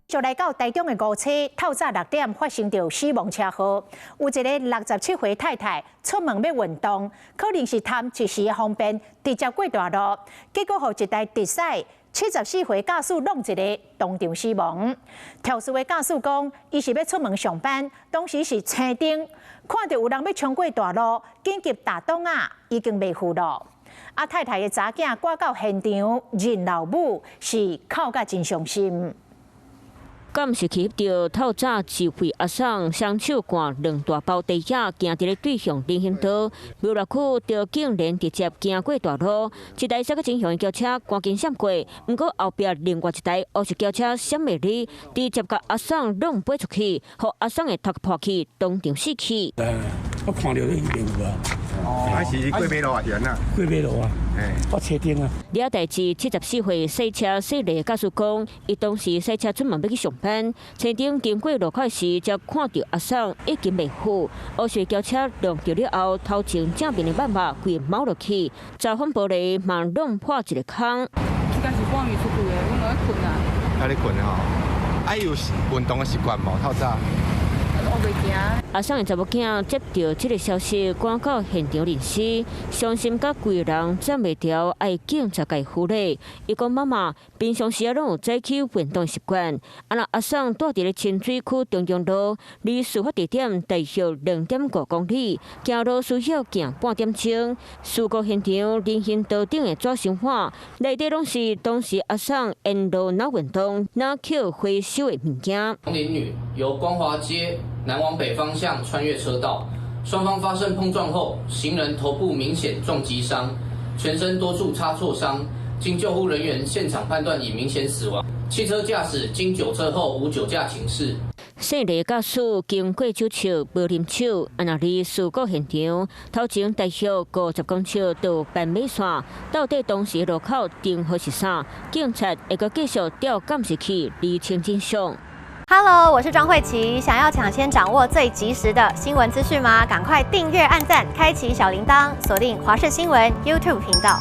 就來到台中的五車，透早6點發生著死亡車禍，有一个67歲太太出門欲運動，可能是貪一時的方便，直接過大路，結果予一台直駛74歲駕駛挵一个當場死亡。肇事的駕駛講，伊是欲出門上班，當時是青燈，看著有人欲衝過大路，緊急踏擋仔，已經袂赴囉。啊，太太的查囝趕到現場認老母，是哭甲真傷心。監視器翕著透早一位阿桑雙手摶兩大包茶葉，行佇咧對向人行道，無偌久就竟然直接行過大路，一台駛甲真雄的轎車趕緊閃過，毋過後壁另外一台烏色轎車閃袂離，直接共阿桑挵飛出去，予阿桑的頭破去，當場死去。我看著已經有啊。還是過馬路啊？是按怎？過馬路啊！我車頂啊。這代誌74歲駛車細膩駕駛講，伊當時駛車出門欲去上班，青燈經過路口時，才看著阿桑已經袂赴，烏色轎車撞著了後，頭前正面的萬肉規昴落去，閘風玻璃嘛挵破一个空。應該是半暝出去的，阮攏咧睏啊。還咧睏吼？啊，有運動的習慣無？透早。我袂行。阿桑的查某囝接著這个消息，趕到現場認屍，傷心甲規人站袂牢，愛警察共伊扶咧。伊講媽媽平常時啊攏有早起運動習慣，啊若阿桑蹛佇咧清水區中央路，離事發地點大約2.5公里，行路需要行半點鐘。事故現場人行道頂的紙箱碗，內底攏是當時阿桑沿路若運動、若抾回收的物件。同齡女由光華街南往北方向穿越車道，雙方發生碰撞後，行人頭部明顯撞擊傷，全身多處擦挫傷。經救護人員現場判斷已明顯死亡。汽車駕駛經酒測後無酒駕情事。姓李駕駛經過酒測無啉酒，啊若離事故現場頭前大約50公尺就斑馬線，到底當時路口燈號是啥？警察會閣繼續調監視器釐清真相。 Hello，我是莊慧琪。想要搶先掌握最及時的新聞資訊嗎？趕快訂閱、按讚、開啟小鈴鐺，鎖定華視新聞 YouTube 頻道。